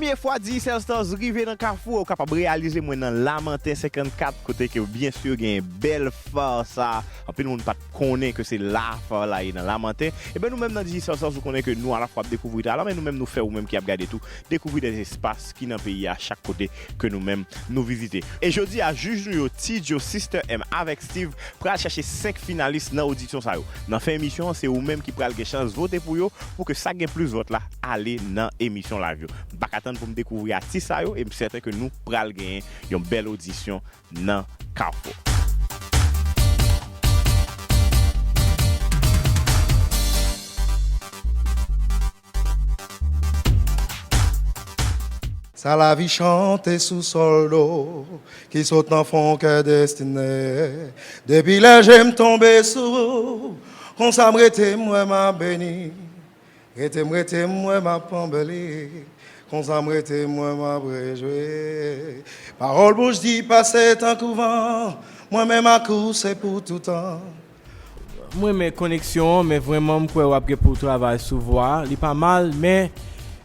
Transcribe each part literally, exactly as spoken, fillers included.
Premye fwa Digicel Stars rive nan Kafou, ou kapab reyalize mwen nan Lamanten senkannkat, kote ke byen si genyen bèl far sa. Anpil moun pa t konnen ke se la far la ye nan Lamanten. Ebyen, nou menm nan Digicel Stars, ou konnen ke nou alafwa ap dekouvri talan, men nou menm nou fè ou menm ki ap gade tou, dekouvri de espas ki nan peyi a, chak kote ke nou menm nou vizite. E jodi a, jij nou yo, T Joe, Sister M avèk Steve, pral chache senk finalis nan odisyon sa yo. Nan fen emisyon an, se ou menm ki pral gen chans vote pou yo, pou ke sa k gen plis vòt la ale nan emisyon live yo. M pa ka tann pou m dekouvri atis sa yo, e m sèten ke nou pral genyen yon bèl odisyon nan Kafou. Sa lavi chante sou sòldo ki sot nan fon kè destine. Depi lè je m tonbe sou, konsa m rete m wè m ap beni. Rete m, rete m wè m ap anbeli. Konsa m rete m wè m ap rejwi. Pawòl bouch di pase tankou van, mwen menm ak ou se pou toutan. Mwen renmen koneksyon an, men vrèman m kwè w ap gen pou w travay sou vwa a. Li pa mal, men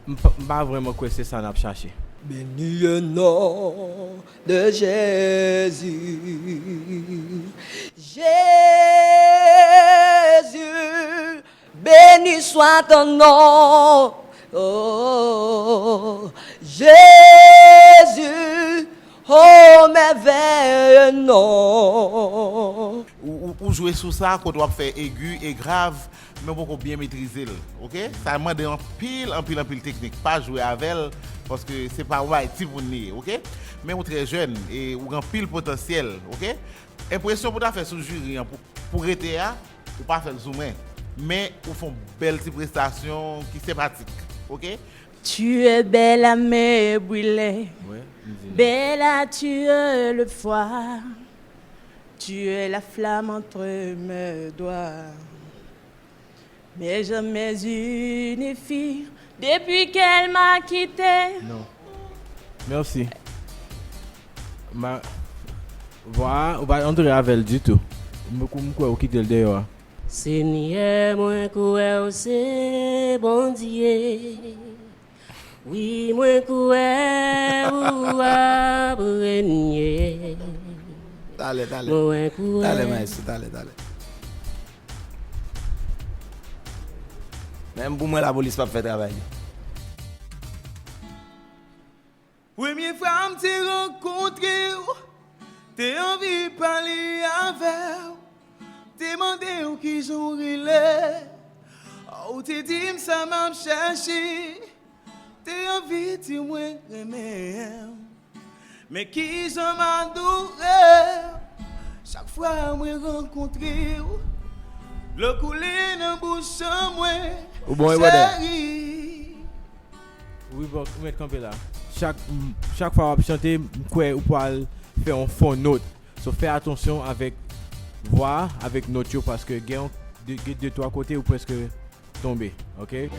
m pa, m pa vrèman kwè se sa n ap chache. Béni le nom de Jésus. Jésus, béni soit ton nom. Oh, Jésus, oh, merveilleux nom. Ou, ou, ou jwe sou sa, kote w ap fè egi e grav, men w poko byen metrize l, oke? Sa mande anpil, anpil, anpil teknik. Pa jwe avè l, paske se pa yon bagay timoun li ye, oke? Men ou trè jèn e ou gen anpil potansyèl, oke? Enpresyon pou w ta fè sou jiri an pou, pou rete a, ou pa fè l sou mwen. Men ou fè yon bèl ti prestasyon ki senpatik, oke? Tu es belle à mes brûlés, ouais, belle à tuer le froid. Tu es la flamme entre mes doigts. Mais jamais une fille depuis qu'elle m'a quitté. Non. Mèsi. Ma, vwa, ou pa antre avè l ditou. M, m kwè ou kite l deyò a. Senyè, mwen kwè w se Bondye. Wi, mwen kwè ou ap renye. Talè, talè. Mwen kwè. Talè, maestro, talè, talè. Menm pou mwen, lapolis p ap fè travay li. Premye fwa m te rankontre w, te anvi pale avè w, te mande w kijan w rele, ou te di m sa m ap chèche, te anvi di w mwen renmen w. Men kijan m adore w, chak fwa mwen rankontre w, dlo koule nan bouch an mwen, ou bon, wi, brother? Cheri. Wi, bon, ou mèt kanpe la. Chak, m, chak fwa w ap chante, m kwè ou pral fè yon fon nòt. So, fè atansyon avèk vwa a, avèk nòt yo, paske gen yon, de, gen de, twa kote ou prèske tonbe, oke?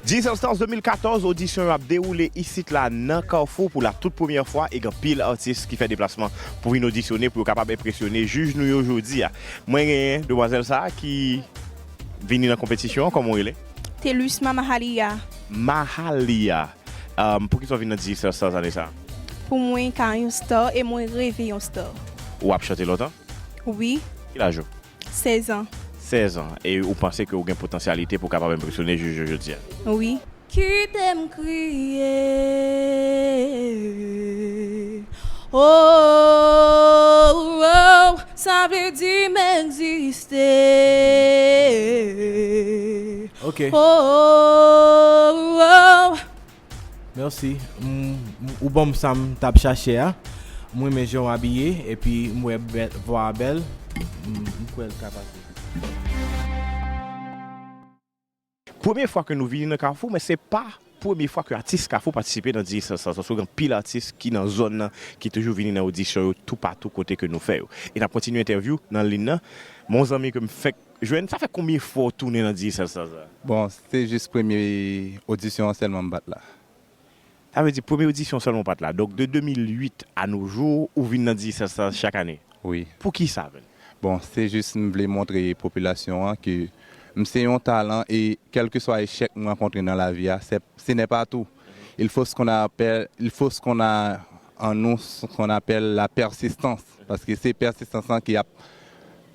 Digicel Stars de mil katòz, odisyon yo ap dewoule isit la nan Kafou pou la tout premyè fwa, e gen anpil atis ki fè deplasman pou vin odisyone, pou yo kapab enpresyone jij nou yo jodi a. Mwen genyen demwazèl sa a ki vini nan konpetisyon an, kòman w rele? Telusma Mahalia. Mahalia. Um, poukisa w vin nan Digicel Stars ane sa a? Pou mwen ka yon star e mwen reve yon star. Ou ap chante lontan? Wi. Ki laj ou? Sèz an. Sèz an. E ou panse ke ou gen potansyalite pou w kapab enpresyone jij yo jodi a? Wi. Kite m kriye. Oh, oh, sa vle di m egziste. Ok. Oh, oh. Mèsi. M, m, ou ban m sa m t ap chache a. M renmen jan w abiye, epi m wè bèl, vwa a bèl. M, m kwè l ka pase. Premye fwa ke nou vini nan Kafou, men se pa premye fwa ke atis Kafou patisipe nan Digicel Stars. Paske gen anpil atis ki nan zòn nan, ki toujou vini nan odisyon yo toupatou kote ke nou fè yo. E n ap kontinye entèvyou nan liy nan. Mon zanmi ke m fèk jwenn, sa fè konbyen fwa w tounen nan Digicel Stars la? Bon, se jis premye odisyon an sèlman m pa t la. Sa vle di premye odisyon sèlman w pa t la. Donk, de de mil uit à nos jours, ou vin nan Digicel Stars chak ane? Wi. Poukisa, menn? Bon, se jis m vle montre popilasyon an ke M se yon talan e kèlkeswa echèk m rankontre nan lavi a, se, ce n'est pas tout. Il faut ce qu'on appelle, il faut ce qu'on a en nous, ce qu'on appelle la persistance. Paske se pèsistans lan ki ap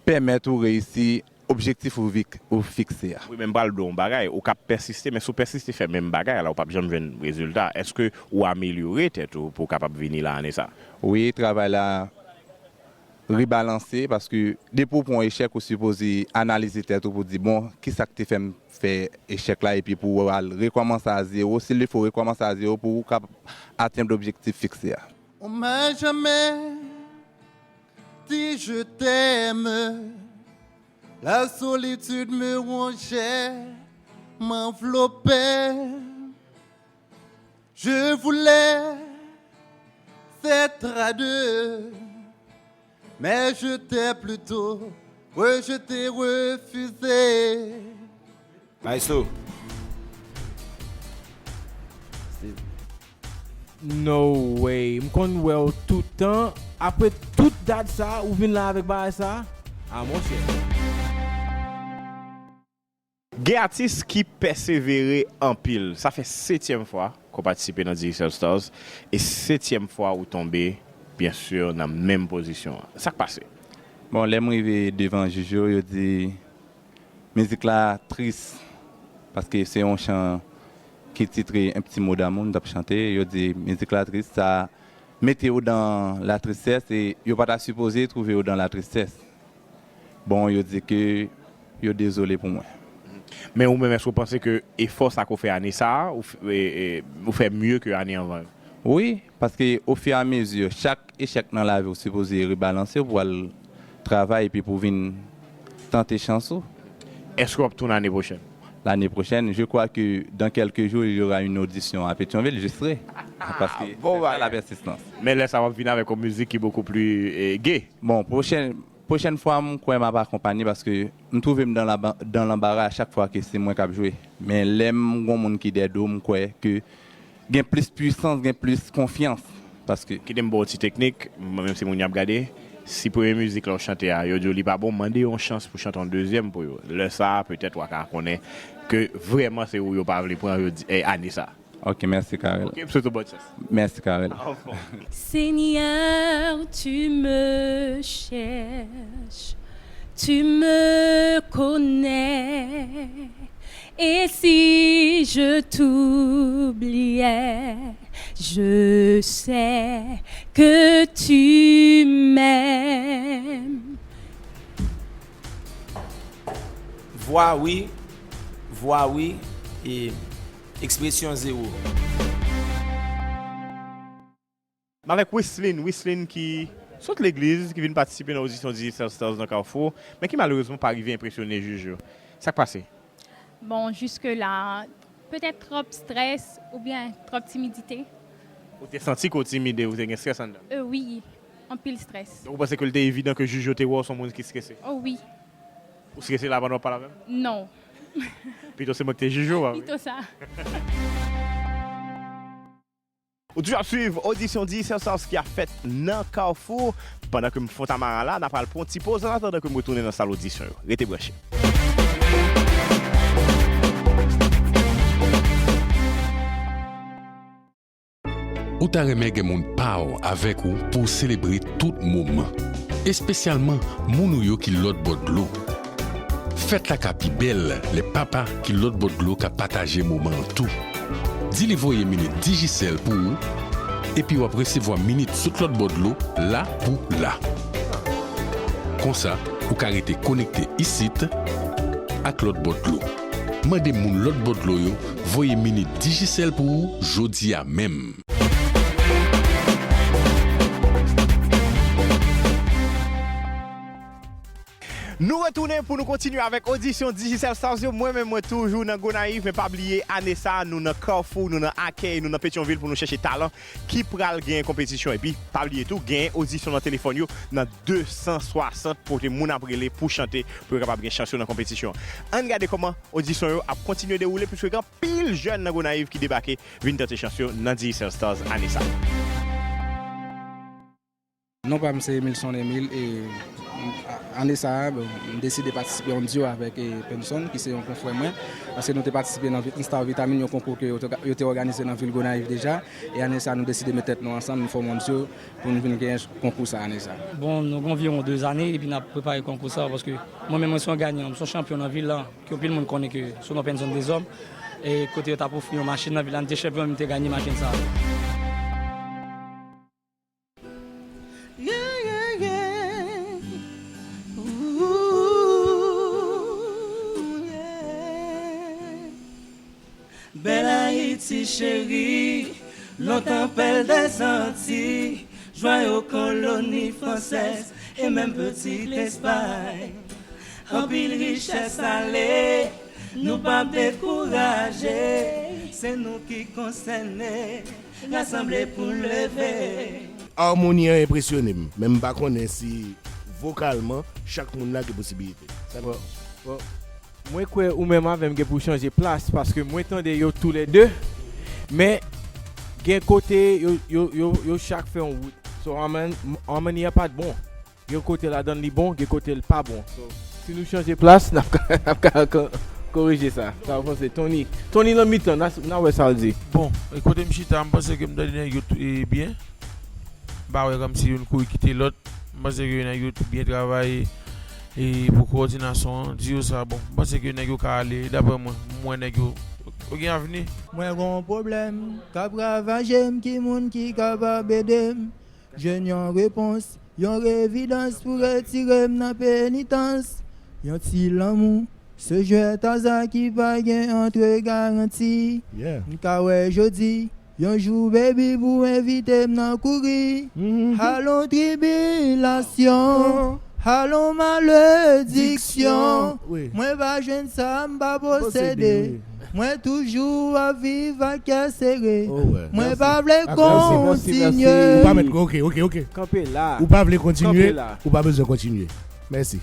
pèmèt ou reyisi objektif ou, ou fikse a. Wi, men m pral di w yon bagay, ou ka pèsiste, men si w pèsiste fè menm bagay la, ou p ap janm jwenn rezilta. Èske ou amelyore tèt ou pou w kapab vini la ane sa? Wi, travay la rebalanse, paske depi w pran yon echèk, ou sipoze analize tèt ou pou di, bon, kisa k te fè m fè echèk la, epi pou w al rekòmanse a zewo, s'il le faut rekòmanse a zewo pou w kapab atenn objektif fikse a. On m'a jamais dit je t'aime. La solitude me rongeait, m'enveloppait. Je voulais être à deux, mais je t'ai plutôt rejeté, refusé. Maestro. No way. M konn wè w toutan. Apre tout dat sa, ou vin la avèk bagay sa? Ah, monchè. Gen atis ki pèsevere anpil. Sa fè setyèm fwa ke w patisipe nan Digicel Stars e setyèm fwa ou tonbe, byen si, nan menm pozisyon an. Sa k pase? Bon, lè m rive devan jij yo, yo di mizik la tris, paske se yon chan ki titre Un petit mot d'amour m t ap chante. Yo di mizik la tris, sa mete yo dan latristes e yo pa ta sipoze twouve yo dan latristes. Bon, yo di ke yo dezole pou mwen. Men ou menm, èske w panse ke efò sa ke w fè ane sa a, ou, f- e- e- ou fè mye ke ane anvan yo? Wi, paske ofiramezi, chak echèk nan lavi w sipoze rebalanse w pou w al travay epi pou w vin tante chans ou. Èske w ap tounen ane pwochèn? L'année prochaine, je crois que dans quelques jours, il y aura une audition à Pétion-Ville, je serai. Parce que c'est ça la persistance. Men lè sa w ap vin avèk yon mizik ki bokou pli e, gay. Bon, pwochèn pwochèn fwa m kwè m ap akonpanye paske m twouve m dan laba- dan lanbara a chak fwa ke se mwen k ap jwe. Men lè m gon moun ki dèyè do m, m kwè ke gen plis pwisans, gen plis konfyans. Paske. Kite m ba w ti teknik, mwen menm se moun y ap gade. Si premye mizik la w chante a, yo di w li pa bon, mande yon chans pou chante yon dezyèm pou yo. Lè sa a, petèt w a ka konnen ke vrèman se ou yo pa vle pran, yo di, e, ane sa. Ok, mèsi Carel. Ok, m swete w bòn chans. Mèsi Carel. Anfòm. Seigneur, tu me cherches, tu me connais. Et si je t'oubliais, je sais que tu m'aimes. Vwa wi, vwa wi, e ekspresyon zewo. M avèk Wislin, Wislin ki sot legliz, ki vin patisipe nan odisyon Digicel Stars nan Kafou, men ki malerezman pa rive enpresyone jij yo. Sa k pase? Bon, jiske la, petèt twòp strès oubyen twòp timidite. Ou te santi ke w timide, ou te gen strès anndan? Euh, wi, anpil strès. Donk ou panse ke l te evidan ke jij yo te wè w se yon moun ki strese? Oh wi. Ou strese la pandan w ap pale avè m? Non. Pito se mwen ki te jij ou, pa vre? Pito sa. Ou toujou ap swiv odisyon Digicel Stars ki ap fèt nan Kafou. Pandan ke m Fontamara la, n a pral pran yon ti poz an atandan ke m retounen nan sal odisyon yo. Rete branche. Ou ta renmen gen moun pa w avèk ou pou w selebre tout moman, espesyalman moun ou yo ki lòt bò dlo. Fèt la ka pi bèl lè papa ki lòt bò dlo ka pataje moman an tou. Di li voye minit Digicel pou ou, epi w ap resevwa minit sot lòt bò dlo la pou la. Konsa, ou ka rete konekte isit ak lòt bò dlo. Mande moun lòt bò dlo yo voye minit Digicel pou ou jodi a menm. Nou retounen pou nou kontinye avèk odisyon Digicel Stars yo. Mwen menm, mwen toujou nan Gonayiv, men pa bliye, ane sa a, nou nan Kafou, nou nan Akèy, nou nan Petyonvil pou nou chèche talan ki pral genyen konpetisyon. Epi, pa bliye tou, genyen odisyon nan telefòn yo nan de san swasant kote moun ap rele pou chante, pou yo kapab gen chans yo nan konpetisyon. Ann gade kòman odisyon yo ap kontinye dewoule, piske gen anpil jèn nan Gonayiv ki debake vin tante chans yo nan Digicel Stars ane sa a. Non pa m se Emilson Emile e Ane sa a, bon, m deside patisipe an dyo avèk, eh, Penson, ki se yon konfrè mwen, paske nou te patisipe nan Vit-, Star Vitamin, yon konkou ke yo te, yo te òganize nan vil Gonayiv deja. E ane sa a, nou deside met tèt nou ansanm, nou fòme yon dyo pou nou vin gen konkou sa ane sa a. Bon, nou gen anviwon de zane epi n ap prepare konkou sa a, paske mwen menm, mwen se yon ganyan, m se yon chanpyon nan vil la, ke anpil moun konnen ke sou non Penson Dezòm, e kote yo t ap ofri yon machin nan vil la, m te chanpyon, m te ganye machin sa a. Yeah, yeah, yeah. Ooh, yeah. Bèl Ayiti cheri, lontan pèl dèzanti, jwayo koloni fransèz, e menm pitit Lespay. Anpil richès ale, nou p ap dekouraje, se nou ki konsène. Rasanble pou leve. Amoni an enpresyone m, men m pa konnen si vokalman chak moun la gen posibilite. Sa bon, bon. Mwen kwè ou menm avè m gen pou chanje plas, paske mwen tande yo toulède, men gen kote yo, yo, yo, yo chak fè yon wout. So, Amon-, Amoni an pa t bon. Gen kote ladan li bon, gen kote l pa bon. So, si nou chanje plas, n ap ka, n ap ka ko-, korije sa. Sa w panse, Tony? Tony nan mitan, n a, n a wè sa l di. Bon, e kote m chita, m panse ke m tande nèg yo tou, e, byen. M pa wè kòmsi youn kouri kite lòt. M panse ke nèg yo tou byen travay, e, pou kowòdinasyon an, diyo sa, bon, m panse ke nèg yo ka ale, daprè mwen, m wè nèg yo, yo gen avni. Mwen gon pwoblèm k ap ravaje m, ki moun ki kapab ede m? Jwenn yon repons, yon evidans pou retire m nan penitans. Yon ti lanmou, se jwèt aza ki pa gen antre garanti. Yeah. M ka wè jodi, yon jou baby pou envite m nan kouri. Mhm. Alon tribilasyon, alon malediksyon. Wi. Mwen pa jwenn sa m pa posede. Posede, wi. Mwen toujou ap viv ak kè sere. Oh, ouais. Mwen pa vle kontinye. Ou pa mèt, ok, ok, ok. Kanpe la. Ou pa vle kontinye, ou pa bezwen kontinye. Mèsi.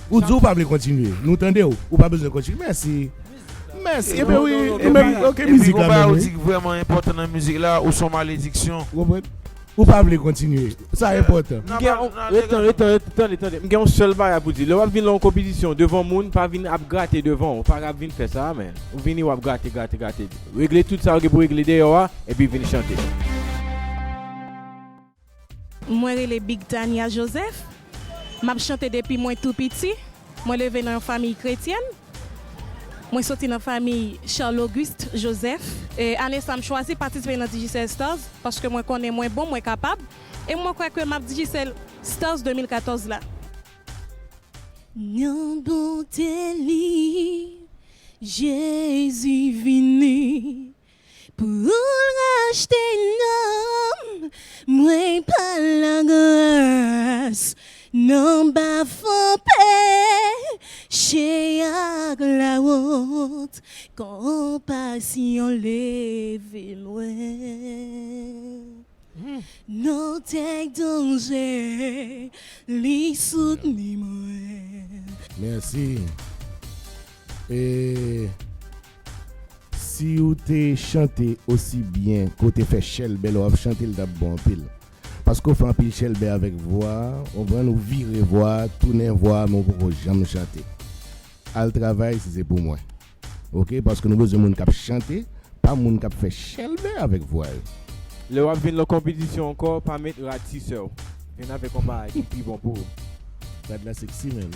Ou di ou pa vle kontinye. Nou tande w. Ou pa bezwen kontinye. Mèsi. Mèsi. Ebyen wi, nou menm, ok, mizik la menm, wi. Epi gon bagay ou di ki vrèman enpòtan nan mizik la, ou se yon malediksyon. Ou konprann? Ou pa vle kontinye. Sa enpòtan. M gen yon, ret, ret, ret, tande, tande. M gen yon sèl bagay pou di. Lè w ap vin nan yon konpetisyon devan moun, pa vin ap grate devan w. Pa ap vin fè sa, men. Ou vini, w ap grate, grate, grate. Regle tout sa w gen pou regle deyò a, epi vin chante. Mwen rele Big Tania Joseph. M ap chante depi mwen tou piti. Mwen leve nan yon fanmi kretyèn. Mwen soti nan fanmi Charles Auguste Joseph. E ane sa, m chwazi patisipe nan Digicel Stars paske mwen konnen mwen bon, mwen kapab. E mwen kwè ke m ap Digicel Stars de mil katòz la. Nan bonte li, Jezi vini. Pou l rachte nanm mwen pa lagras, nan bafon peche ak lawont, konpasyon leve mwen. Nan tèt danje, li soutni mwen. Mèsi. E si w te chante osi byen ke w te fè chèlbè lè w ap chante, l t ap bon anpil. Paske w fè anpil chèlbè avèk vwa a, w konprann, ou vire vwa a, tounen vwa a, men w poko janm chante. Al travay si se pou mwen. Oke? Paske nou bezwen moun k ap chante, pa moun k ap fè chèlbè avèk vwa yo. Lè w ap vin nan konpetisyon ankò, pa met rad ti sè w. Vin avèk yon bagay ki pi bon pou ou. Rad la seksi, menm.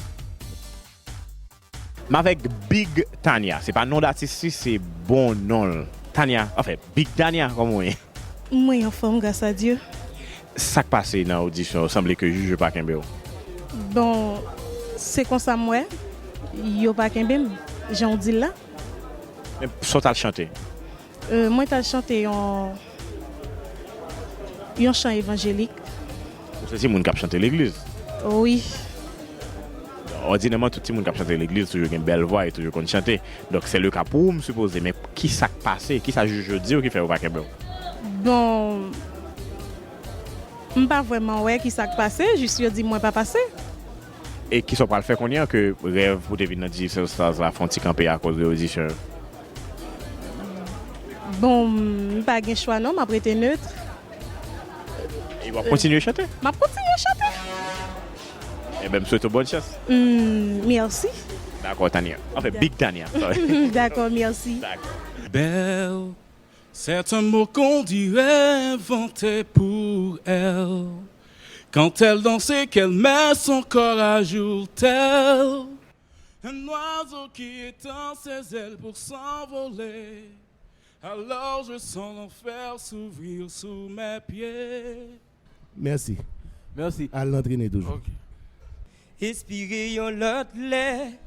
M avèk Big Tania. Se pa non datis li, se bon non l. Tania, anfen, Big Tania, kòman w ye? Mwen anfòm, gras a Dye. Sa k pase nan odisyon yo? Sanble ke jij yo pa kenbe w. Bon, se konsa m wè. Yo pa kenbe m, jan w di l la. Men sa w t al chante? Euh, mwen t al chante yon, yon chan evanjelik. Ou se timoun k ap chante legliz? Wi. Òdinèman, tout timoun k ap chante legliz toujou gen bèl vwa e toujou konn chante. Donk, se le ka pou ou, m sipoze. Men ki sa k pase? Ki sa jij yo di w ki fè yo pa kenbe w? Bon, m pa vrèman wè ki sa k pase, jis yo di mwen pa pase. E ki sa w pral fè kounye a ke rèv pou te vin nan Digicel Stars la fè yon ti kanpe akoz de odisyon yo? Bon, m pa gen chwa non, m ap rete nèt. E w ap kontinye chante? M ap kontinye chante. Ebyen, m swete w bòn chans. Hmm, merci. Dakò, Tania. Anfen, Big Tania, sorry. D'accord, merci. Dakò. Belle, c'est un mot qu'on dirait inventé pour elle. Quand elle danse et qu'elle met son corps à jour, tel un oiseau qui étend ses ailes pour s'envoler. Alors je sens l'enfer s'ouvrir sous mes pieds. Mèsi. Mèsi. Al antrene toujou. Ok. Espire yon lòt lè.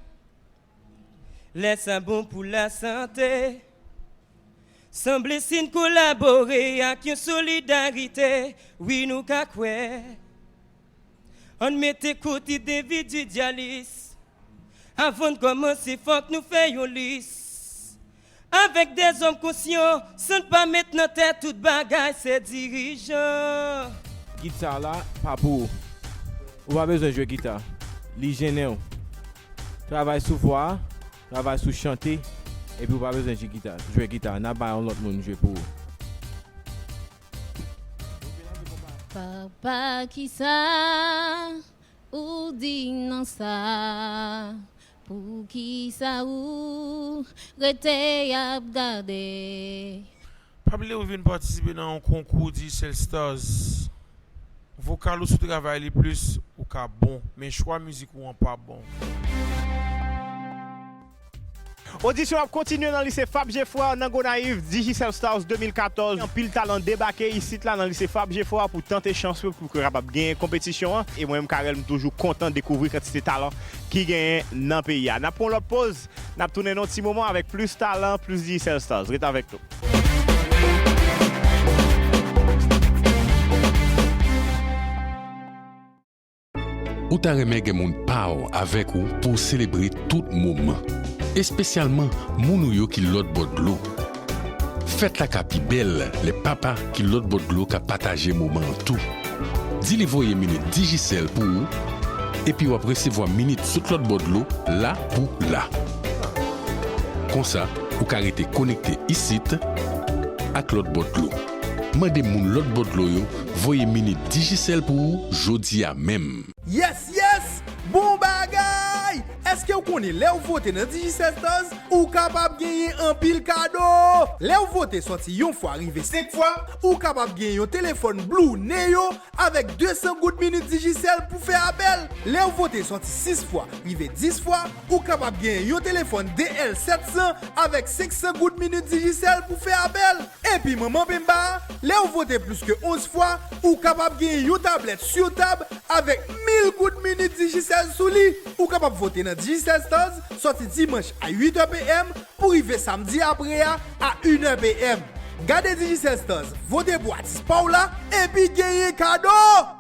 Lè sa bon pou lasante. Sanble si n kolabore ak yon solidarite. Wi, nou ka kwè. Ann mete kote endividyalis. Avan n kòmanse, fòk nou fè yon lis. Avèk dèzòm konsyan, san n pa met nan tèt tout bagay se dirijan. Gita la pa pou ou. Ou pa bezwen jwe gita. Li jennen w. Travay sou vwa a, travay sou chante, epi ou pa bezwen jwe gita. Jwe gita, n ap bay yon lòt moun jwe pou ou. Papa, kisa ou di nan sa? Poukisa ou rete ap gade? Pa bliye ou vin patisipe nan yon konkou Digicel Stars. Vokal ou si w travay li plis, ou ka bon, men chwa mizik ou an pa bon. Odisyon ap kontinye nan lise Fab Geffrard nan Gonayiv, Digicel Stars de mil katòz. Anpil talan debake isit la nan lise Fab Geffrard pou tante chans yo pou yo kapab genyen konpetisyon an. E mwen menm Carel, m toujou kontan dekouvri kantite talan ki genyen nan peyi a. N ap pran yon lòt poz, n ap tounen nan yon ti moman avèk plis talan, plis Digicel Stars. Ret avèk nou. Ou ta renmen gen moun pa w avèk ou pou w selebre tout moman, espesyalman moun ou yo ki lòt bò dlo. Fèt la ka pi bèl lè papa ki lòt bò dlo ka pataje moman an tou. Di li voye minit Digicel pou ou, epi w ap resevwa minit sot lòt bò dlo la pou la. Konsa, ou ka rete konekte isit ak lòt bò dlo. Mande moun lòt bò dlo yo voye minit Digicel pou ou jodi a menm. Yes, yes! Bon bagay! Èske w konnen lè w vote nan Digicel Stars, ou kapab genyen anpil kado? Lè w vote sòti yon fwa rive senk fwa, ou kapab genyen yon telefòn Blue Neo avèk de san goud minit Digicel pou fè apèl. Lè w vote sòti sis fwa rive dis fwa, ou kapab genyen yon telefòn D L sèt san avèk senk san goud minit Digicel pou fè apèl. Epi manman penba a, lè w vote plis ke onz fwa, ou kapab genyen yon tablèt sou tab avèk mil goud minit Digicel sou li. Ou kapab vote nan Digicel Stars sòti dimanch a uit è P M pou rive samdi apre a a inè P M. Gade Digicel Stars, vote pou atis pa w la, epi genyen kado!